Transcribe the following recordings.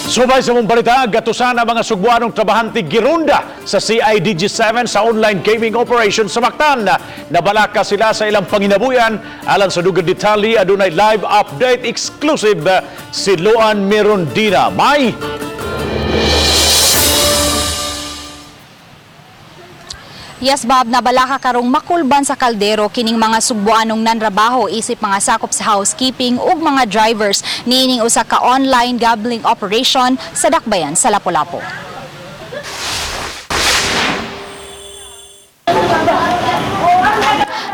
Subay sa mong balita, gatusan ang mga Sugbuanong trabahante gironda sa CIDG 7 sa online gaming operation sa Mactan. Nabalaka sila sa ilang panginabuyan. Alang sa dugang detalye, adunay live update exclusive si Loan Mirondina. May Yes, Bob, nabalaka karong makulban sa kaldero kining mga Sugbuanong nanrabaho isip mga sakop sa housekeeping ug mga drivers niining usa ka online gambling operation sa Dakbayan sa Lapu-Lapu.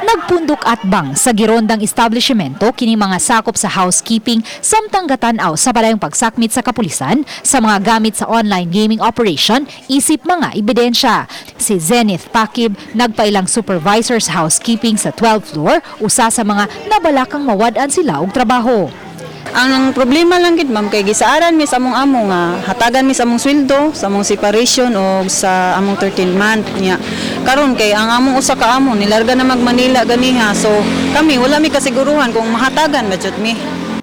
Nagpundok at bang sa girondang establishmento kini mga sakop sa housekeeping samtang gatan-aw sa padayong pagsakmit sa kapulisan sa mga gamit sa online gaming operation isip mga ebidensya. Si Zenith Pakib, nagpailang supervisor sa housekeeping sa 12th floor, usa sa mga nabalakang mawad-an sila og trabaho. Ang problema lang gid, ma'am, kay gisaaran mi sa among amo nga hatagan mi sa among sweldo, sa among separation o sa among 13 month niya. Karon kay ang among usa ka amo nilarga na mag Manila ganiha. So kami wala mi kasiguruhan kung mahatagan ba jud mi.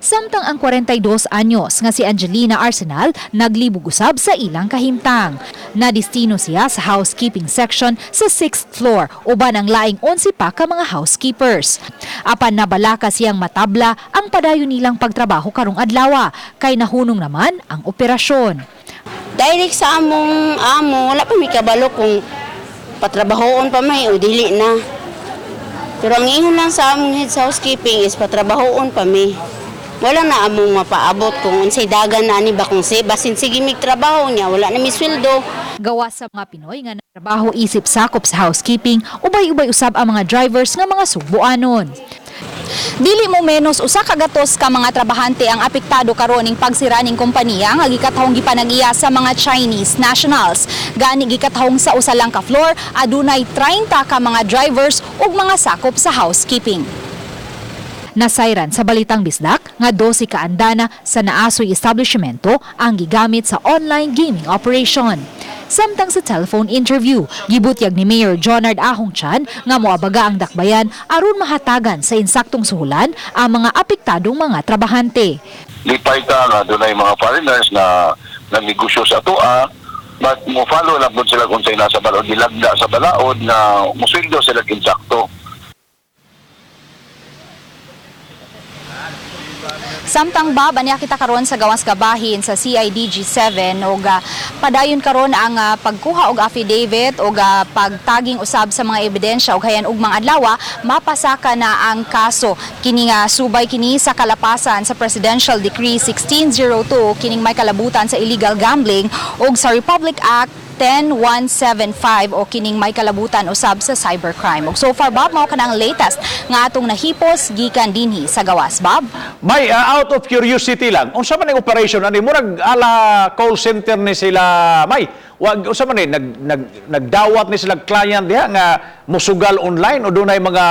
Samtang ang 42 anyos nga si Angelina Arsenal naglibog usab sa ilang kahimtang. Nadistino siya sa housekeeping section sa 6th floor uban ang laing 11 pa ka mga housekeepers. Apan nabalaka siyang matabla ang padayon nilang pagtrabaho karong adlaw kay nahunong naman ang operasyon. Direct sa among amo, wala pa mi kabalo kung patrabahoon pa may o dili na. Pero ang ingon lang sa among head sa housekeeping is patrabahoon pa mi. Wala na among mapaabot kung unsay dagan na ani ba, kung si basin sige mig trabaho niya, wala na mi sweldo. Gawas sa mga Pinoy nga natrabaho isip sakop sa housekeeping, ubay-ubay usab ang mga drivers nga mga Sugbuanon. Dili mo menos 100 ka mga trabahante ang apektado karon ning pagsira ning kompanya nga gikatahong gipanag-iya sa mga Chinese nationals. Gani gikatahong sa usa lang ka floor adunay 30 ka mga drivers ug mga sakop sa housekeeping. Nasayran sa Balitang Bisdak nga 12 ka andana sa naasoy establishmento ang gigamit sa online gaming operation. Samtang sa telephone interview, gibutyag ni Mayor Jonard Ahong Chan nga moabaga ang dakbayan aron mahatagan sa insaktong suhulan ang mga apektadong mga trabahante. Lipay ta nga dunay mga foreigners na nagnegosyo sa atoa, but mo follow lang pud sila kung say nasa balaod, gilagda sa balaod na musweldo sila insakto. Samtang, Bob, aniya kita karon sa gawas kabahin sa CIDG 7 og padayon karon ang pagkuha og affidavit og pagtaging usab sa mga ebidensya ug hayan ugmang adlaw mapasaka na ang kaso. Kini nga subay kini sa kalapasan sa Presidential Decree 1602 kining may kalabutan sa illegal gambling ug sa Republic Act 10175 o kining may kalabutan usab sa cybercrime. Ug so far, Bob, mao kanang latest nga atong nahipos gikan dinhi sa gawas, Bob. May out of curiosity lang, unsa man ang operation ani, murag ala call center ni sila, may wag unsa man ni nag, nag nagdawat ni sila client diha nga musugal online o dunay mga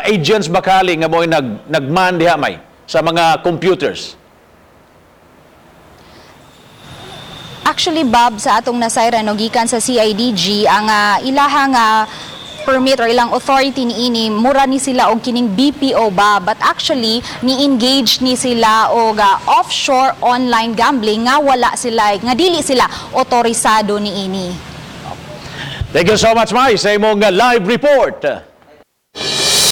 agents bakali nga mo'y nagman diha, may sa mga computers? Actually, Bob, sa atong nasayran no gikan sa CIDG, ang ilahang permit or ilang authority niini mura ni sila og kining BPO ba, but actually ni-engage ni sila og offshore online gambling nga wala sila, nga dili sila otorisado niini. Thank you so much, Mai, sa imong live report.